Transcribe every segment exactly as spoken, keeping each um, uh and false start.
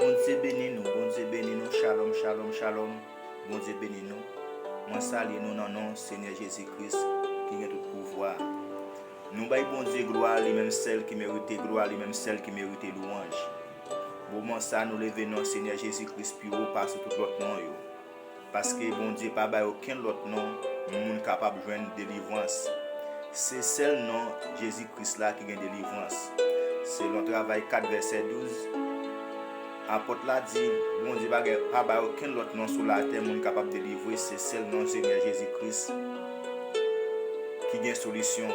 Bondye beni nou, Bondye beni nou, shalom, shalom, shalom. Bondye beni nou. Mwen salye nou nan non Senyè Jezi Kris ki gen tout pouvwa. Nou bay Bondye glwa, li menm sèl ki merite glwa, li menm sèl ki merite lwanj. Moman sa, nou leve non Senyè Jezi Kris pi wo pase tout lòt non yo. Paske Bondye pa bay okenn lòt non moun kapab jwenn delivrans. Se sèl non Jezi Kris la ki gen delivrans. Selon Travay kat vèsè douz, apòt la di, Bondye pa gen, pa bay okenn lòt non sou latè moun kapab delivre, se sèl non Senyè Jezi Kris ki gen solisyon.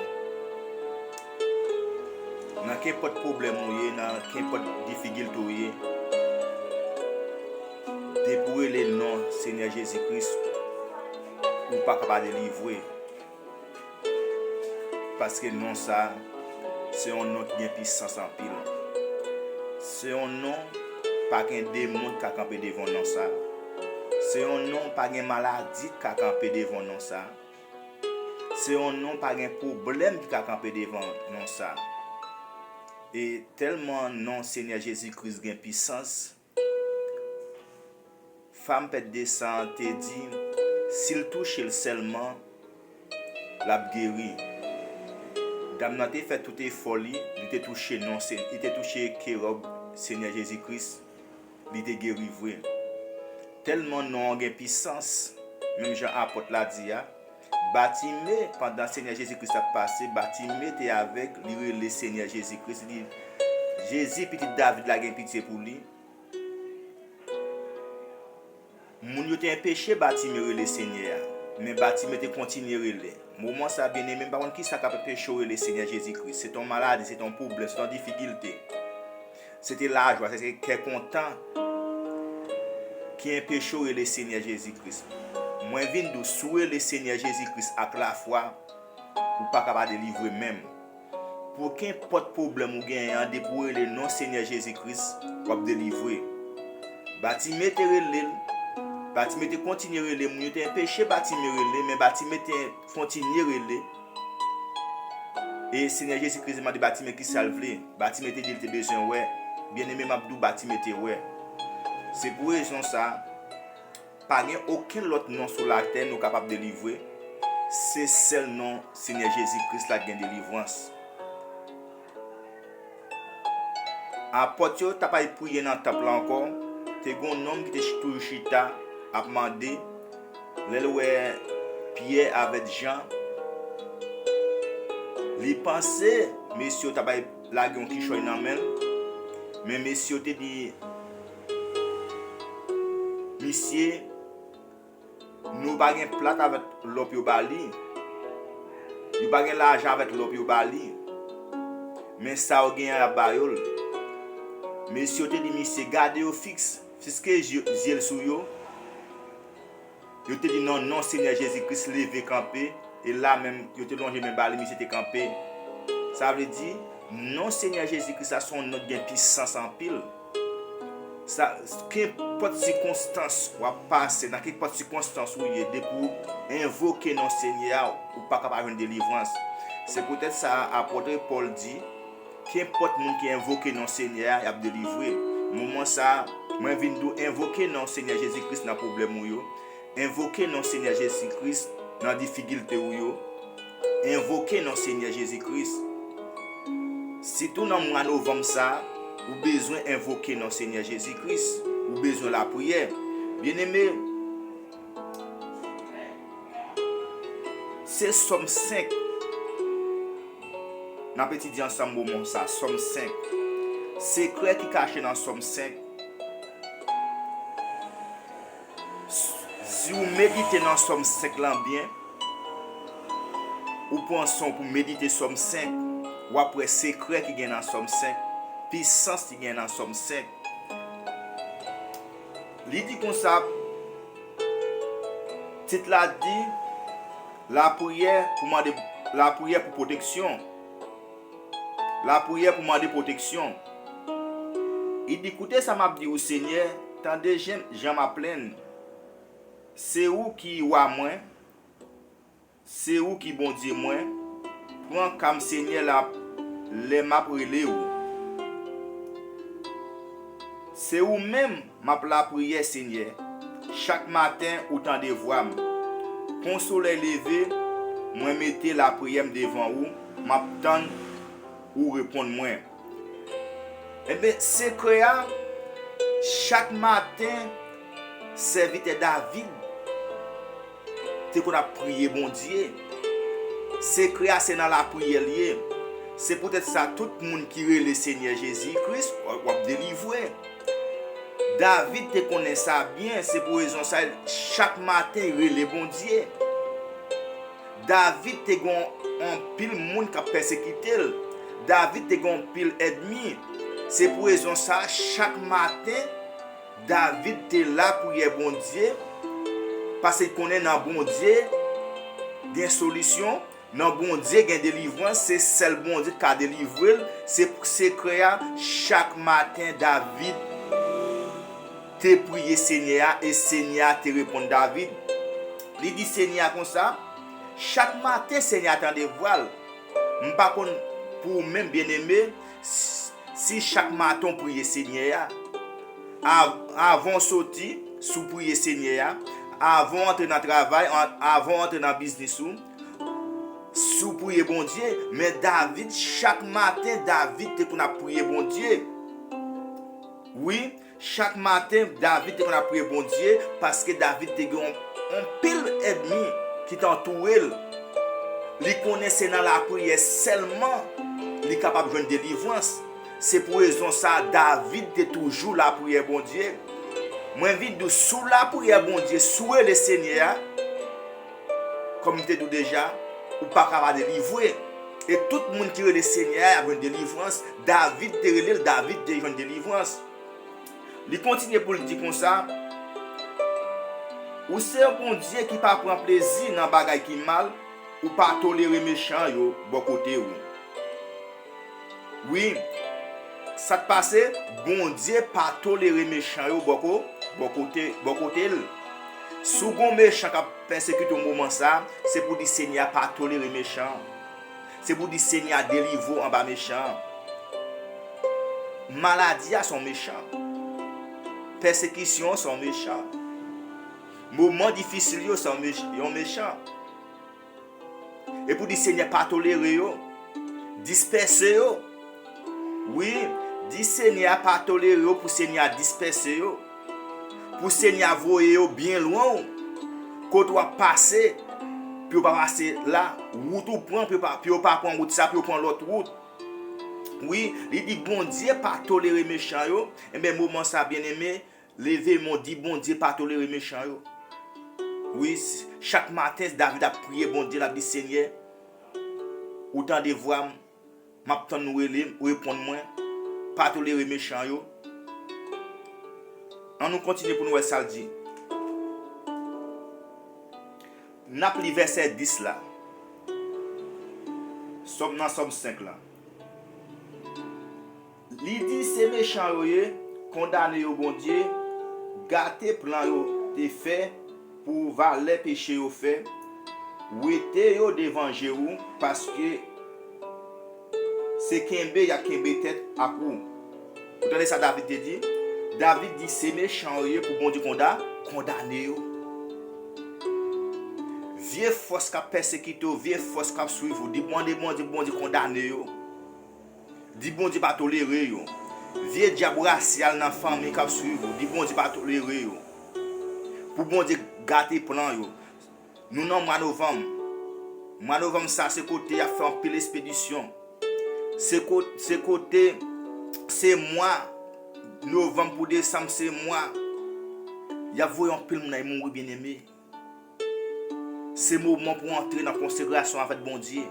Nan kenpòt pwoblèm ou ye, nan kenpòt difikilte ou ye, depi w rele non Senyè Jezi Kris, ou pa ka pa delivre. Paske non sa, se yon non ki gen pisans anpil. Se yon non, pa gen demon ki ka kanpe devan non sa. Se yon non, pa gen maladi ki ka kanpe devan non sa. Se yon non, pa gen pwoblèm ki ka kanpe devan non sa. E tèlman non Senyè Jezi Kris gen pisans, fanm pèt de san an te di, si l touche l sèlman, l ap geri. Dam nan te fè tout efò li, li te touche non, se, li te touche ke wòb Senyè Jezi Kris, li te geri vre. Tèlman non an gen pisans, menm jan apòt la di a, Batime, pandan Senyè Jezi Kris ap pase, Batime te avèg, li rele Senyè Jezi Kris, li di, Jezi, pitit David la, gen pitye pou li. Moun yo te enpeche Batime rele Senyè a, men Batime te kontinye rele. Moman sa, byeneme, m pa konn kisa k ap enpeche w rele Senyè Jezi Kris. Se t on maladi, se t on pwoblèm, se t on difikilte. Se te lajwa, se te kè kontan ki enpeche w rele Senyè Jezi Kris. Mwen vin di w, si w rele Senyè Jezi Kris ak lafwa, ou pa ka pa delivre menm. Pou kenpòt pwoblèm ou genyen an, depi w rele non Senyè Jezi Kris, w ap delivre. Batime te rele l, Batime te kontinye rele, moun yo te enpeche Batime rele, men Batime te kontinye rele. E Senyè Jezi Kris te mande Batime kisa l vle. Batime te di l te bezwen wè. Byeneme, m ap di w, Batime te wè. Se pou rezon sa, pa gen okenn lòt non sou latè nou kapab delivre. Se sèl non Senyè Jezi Kris la ki gen delivrans. Apòt yo t ap al priye nan tanp la ankò, te gen yon nonm ki te toujou chita ap mande, lè l wè Pyè avèk Jan, li panse mesye yo t ap al lage yon kichòy nan men l, men mesye yo te di misye, nou pa gen plat avèk lò pou yo ba li. Yo pa gen lajan avèk lò pou yo ba li. Men sa yo genyen an, y ap ba yo l. Mesye yo te di misye, gade yo fiks, fiske zye, zye l sou yo. Yo te di nan non Senyè Jezi Kris, leve kanpe. E la menm, yo te lonje men ba li, misye te kanpe. Sa vle di, non Senyè Jezi Kris la se yon non ki gen pisans anpil. Sa, kenpòt sikonstans w ap pase, nan kenpòt sikonstans ou ye, depi w envoke non Senyè a, ou pa ka pa jwenn delivrans. Se poutèt sa, apòt Pòl di, kenpòt moun ki envoke non Senyè a, y ap delivre. Moman sa, mwen vin di w envoke non Senyè Jezi Kris nan pwoblèm ou yo. Envoke non Senyè Jezi Kris nan difikilte w yo. Envoke non Senyè Jezi Kris. Sitou nan mwa novanm sa a, ou bezwen envoke non Senyè Jezi Kris. Ou bezwen lapriyè. Byeneme, se Sòm senk. N ap etidye ansanm moman sa, Sòm senk. Sekrè ki kache nan Sòm senk. Si w medite nan Sòm senk lan byen, ou pran san w pou medite Sòm senk, w ap wè sekrè ki gen nan Sòm senk, pisans ki gen nan Sòm senk. Li di konsa, tit la di, lapriyè pou mande, lapriyè pou pwoteksyon. Lapriyè pou mande pwoteksyon. Li di, koute sa m ap di w, Senyè, tande jan, jan m ap plenn. Se ou ki wa mwen, se ou ki Bondye mwen. Pran ka m, Senyè, la, lè m ap rele w. Se ou menm m ap lapriyè, Senyè. Chak maten, ou tande vwa m. Kon solèy leve, mwen mete lapriyè m devan ou, m ap tann ou reponn mwen. Ebyen, sekrè a, chak maten, sèvitè David te konn ap priye Bondye. Sekrè a se nan lapriyè l ye. Se poutèt sa, tout moun ki rele Senyè Jezi Kris, w ap delivre. David te konnen sa byen, se pou rezon sa, chak maten, li rele Bondye. David te gen anpil moun k ap pèsekite l. David te gen anpil ènmi. Se pou rezon sa, chak maten, David te lapriyè Bondye, paske l konnen nan Bondye gen solisyon, nan Bondye gen delivrans, se sèl Bondye k ka delivre l. Se sekrè a, chak maten, David te priye Senyè a, e Senyè a te reponn David. Li di Senyè a konsa, chak maten, Senyè a tande vwa l. M pa konn pou ou menm, byeneme, s-, si chak maten w priye Senyè a. Av-, avan w soti, si w priye Senyè a. Avan w antre nan travay, an-, avan w antre nan biznis ou, si w priye Bondye. Men David, chak maten, David te konn ap priye Bondye. Wi, chak maten, David te konn ap priye Bondye, paske David te gen yon, yon pil ènmi ki t antoure l. Li konnen se nan lapriyè sèlman li kapab jwenn delivrans. Se pou rezon sa a, David te toujou lapriyè Bondye. Mwen vin di w, si w lapriyè Bondye, si w rele Senyè a, kòm m te di w deja, ou pa ka pa delivre. E tout moun ki rele Senyè a, y ap jwenn delivrans. David te rele l, David te jwenn delivrans. Li kontinye pou l di konsa, ou se yon Bondye ki pa pran plezi nan bagay ki mal, ou pa tolere mechan yo bò kote w. Wi, sa k pase, Bondye pa tolere mechan yo bò ko-, bò kote, bò kote l. Si w gen yon mechan k ap pèsekite w moman sa a, se pou di Senyè a pa tolere mechan an. Se pou di Senyè a delivre w anba mechan an. Maladi a se yon mechan. Pèsekisyon an se yon mechan. Moman difisil yo se yon mech-, yon mechan. E pou di Senyè pa tolere yo, dispèse yo. Wi, di Senyè a pa tolere yo, pou Senyè a dispèse yo. Pou Senyè a voye yo byen lwen w, kote w ap pase, pou yo pa pase la, wout ou pran, pou yo pa, pou yo pa pran wout sa, pou yo pran lòt wout. Wi, li di Bondye pa tolere mechan yo, enben moman sa, byeneme, leve men w, di Bondye pa tolere mechan yo. Wi, s-, chak maten, David ap priye Bondye, l ap di, Senyè, ou tande vwa m, m ap tann ou rele m, ou reponn mwen. Pa tolere mechan yo. An nou kontinye pou nou wè sa l di. N ap li vèsè dis la. Sòm nan Sòm senk la. Li di, se mechan yo ye, kondane yo Bondye, gate plan yo te fè pou valè peche yo fè, wete yo devan je ou, paske se kenbe y ap kenbe tèt ak ou. Ou tande sa David te di? David di, se mechan yo ye pou Bondye konda-, kondane yo. Vye fòs k ap pèsekite w, vye fòs k ap swiv ou, di mande Bondye pou Bondye kondane yo. Di Bondye pa tolere yo. Vye dyab rasyal nan fanmi k ap swiv ou, di Bondye pa tolere yo. Pou Bondye gate plan yo. Nou nan mwa novanm. Mwa novanm sa se kote y ap fè anpil espedisyon. Se ko-, se kote, se mwa novanm pou desanm, se mwa y ap voye anpil moun al mouri, byeneme. Se moman pou w antre nan konsekrasyon avèk Bondye.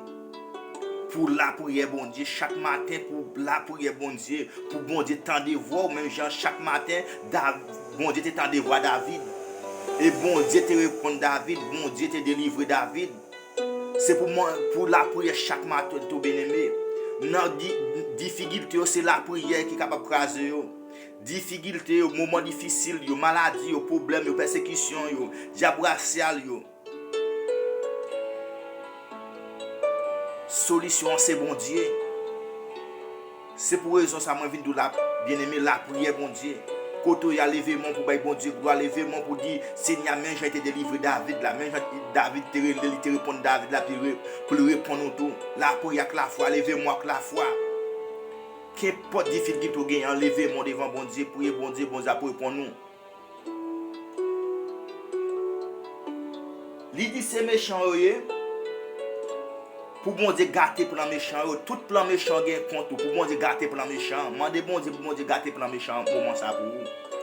Pou lapriyè Bondye, chak maten pou lapriyè Bondye, pou Bondye tande vwa w, menm jan chak maten, Da-, Bondye te tande vwa David. E Bondye te reponn David, Bondye te delivre David. Se pou mwen, pou lapriyè chak maten tou, byeneme. Nan di-, difikilte yo, se lapriyè ki kapab kraze yo. Difikilte yo, moman difisil yo, maladi yo, pwoblèm yo, pèsekisyon yo, dyab rasyal yo. Solisyon an se Bondye. Se pou rezon sa mwen vin di w la, byeneme, lapriyè Bondye. Kote w ye a, leve men w pou bay Bondye glwa, leve men w pou di, Senyè, men jan w te delivre David la, men jan David te rele, li te reponn David la, pou l re-, pou l reponn ou tou. Lapriyè ak lafwa, leve men w ak lafwa. Kenpòt difikilte w genyen an, leve men w devan Bondye, priye Bondye, Bondye ap reponn ou. Li di se mechan yo ye. Pou Bondye gate plan mechan yo, tout plan mechan gen kont ou. Pou Bondye gate plan mechan, mande Bondye pou Bondye gate plan mechan moman sa pou ou.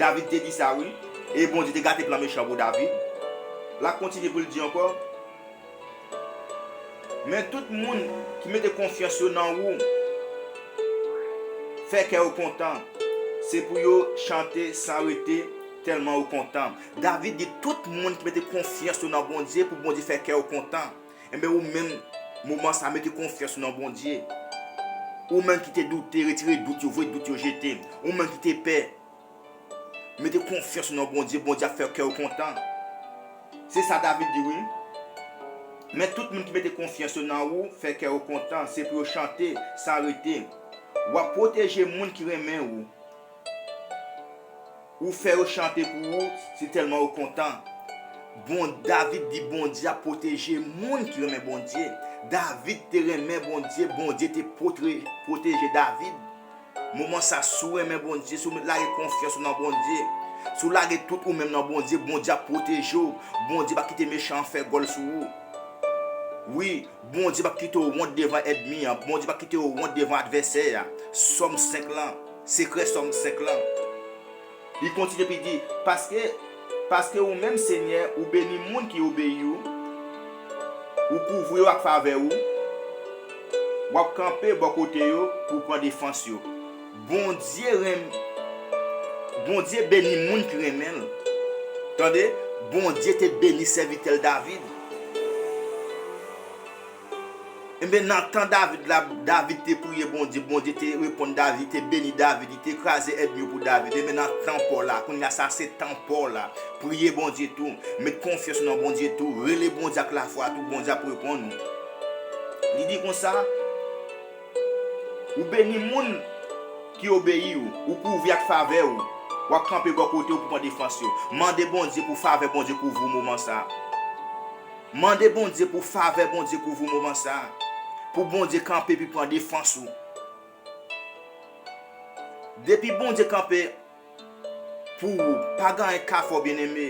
David te di sa, wi. E Bondye te gate plan mechan pou David. L ap kontinye pou l di ankò, men tout moun ki mete konfyans yo nan ou, fè kè yo kontan. Se pou yo chante san rete, tèlman yo kontan. David di, tout moun ki mete konfyans yo nan Bondye, pou Bondye fè kè yo kontan. Enben, ou menm, moman sa, mete konfyans ou nan Bondye. Ou menm ki te doute, retire dout yo, voye dout yo jete. Ou menm ki te pè, mete konfyans ou nan Bondye, Bondye ap fè kè w kontan. Se sa David di, wi. Men tout moun ki mete konfyans yo nan ou, fè kè yo kontan, se pou yo chante san rete. W ap pwoteje moun ki renmen ou. Ou fè yo chante pou ou, se tèlman yo kontan. Bon, David di Bondye ap pwoteje moun ki renmen Bondye. David te renmen Bondye, Bondye te pwotre-, pwoteje David. Moman sa, si w renmen Bondye, si w lage konfyans ou nan Bondye, si w lage tout ou menm nan Bondye, Bondye ap pwoteje w. Bondye p ap kite mechan an fè gòl sou ou. Wi, Bondye p ap kite w wont devan ènmi an. Bondye p ap kite w wont devan advèsè a. Sòm senk lan, sekrè Sòm senk lan. Li kontinye epi di, paske, paske ou menm, Senyè, ou beni moun ki obeyi w, ou kouvri yo ak favè ou, w ap kanpe bò kote yo pou w pran defans yo. Bondye renm-, Bondye beni moun ki renmen l. Tande, Bondye te beni sèvitè l David. Enben, nan tan David la, David te priye Bondye, Bondye te reponn David, te beni David, li te kraze ènmi yo pou David. Enben, nan tan pa w la, kounye a sa se tan pa w la. Priye Bondye tou, met konfyans ou nan Bondye tou, rele Bondye ak lafwa tou, Bondye ap reponn ou. Li di konsa, ou beni moun ki obeyi w, ou kouvri ak favè w, w ap kanpe bò kote w pou pran defans yo. Mande Bondye pou favè Bondye kouvri w moman sa. Mande Bondye pou favè Bondye kouvri w moman sa. Pou Bondye kanpe epi pran defans ou. Depi Bondye kanpe pou ou, pa gen anyen k ka fè w, byeneme.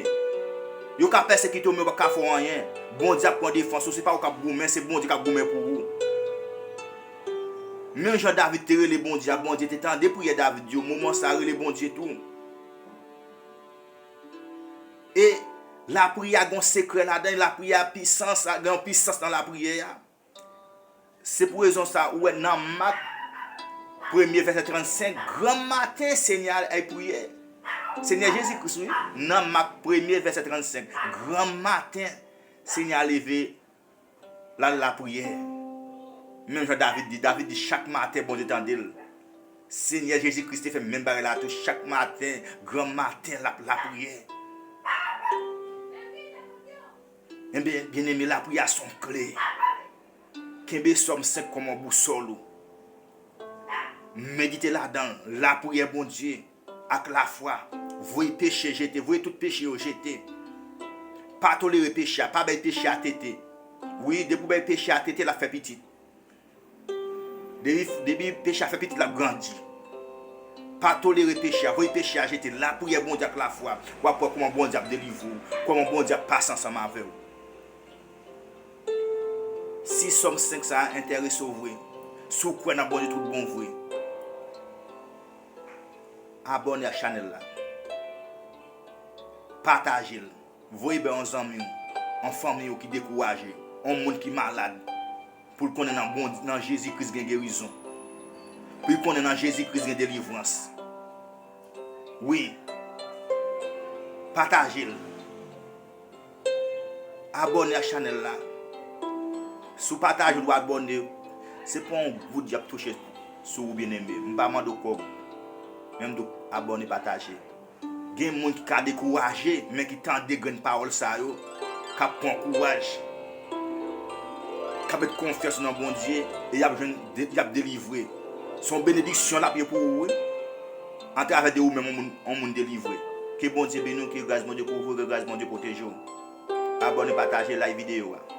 Yo ka pèsekite w, men yo p ap ka fè w anyen. Bondye ap pran defans ou, se pa ou k ap goumen, se Bondye k ap goumen pou ou. Menm jan David te rele Bondye a, Bondye te tande priyè David yo, moman sa rele Bondye tou. E lapriyè a gen yon sekrè ladan, lapriyè a pisans, gen yon pisans nan lapriyè a. Se pou rezon sa, ou wè nan Mak premye vèsè trannsenk, granmaten Senyè a al priye. Senyè Jezi Kris, wi, nan Mak premye vèsè trannsenk, granmaten Senyè a leve, l al lapriyè. Menm jan David di, David di chak maten Bondye tande l. Senyè Jezi Kris te fè menm bagay la tou, chak maten, granmaten, l ap lapriyè. Enben, byeneme, lapriyè a se yon kle. Kenbe Sòm senk kòm yon bousòl ou. Medite ladan l, lapriyè Bondye ak lafwa. Voye peche jete, voye tout peche yo jete. Pa tolere peche a, pa bay peche a tete. Wi, depi w bay peche a tete, l ap fè pitit. Depi, depi peche a fè pitit, l ap grandi. Pa tolere peche a, voye peche a jete. Lapriyè Bondye ak lafwa, w ap wè kòman Bondye ap delivre w, kòman Bondye ap pase ansanm avè w. Si Sòm senk sa a enterese w vre, si w kwè nan Bondye tout bon vre, abòne ak chanèl la. Pataje l. Voye bay yon zanmi w, yon fanmi w ki dekouraje, yon moun ki malad, pou l konnen nan Bondye, nan Jezi Kris gen gerizon. Pou l konnen nan Jezi Kris gen delivrans. Wi. Pataje l. Abòne ak chanèl la. Si w pataje l, w abòne, se pa yon goud y ap touche sou ou, byeneme. M pa mande w kòb. Men m di w abòne, pataje. Gen moun ki ka dekouraje, men ki tande grenn pawòl sa yo, k ap pran kouraj, k ap met konfyans nan Bondye, e y ap jwenn de-, y ap delivre. Se yon benediksyon l ap ye pou ou, wi. Atravè de ou menm, yon moun, yon moun delivre. Ke Bondye beni w, ke gras Bondye kouvri w, ke gras Bondye pwoteje w. Abòne, pataje, like videyo a.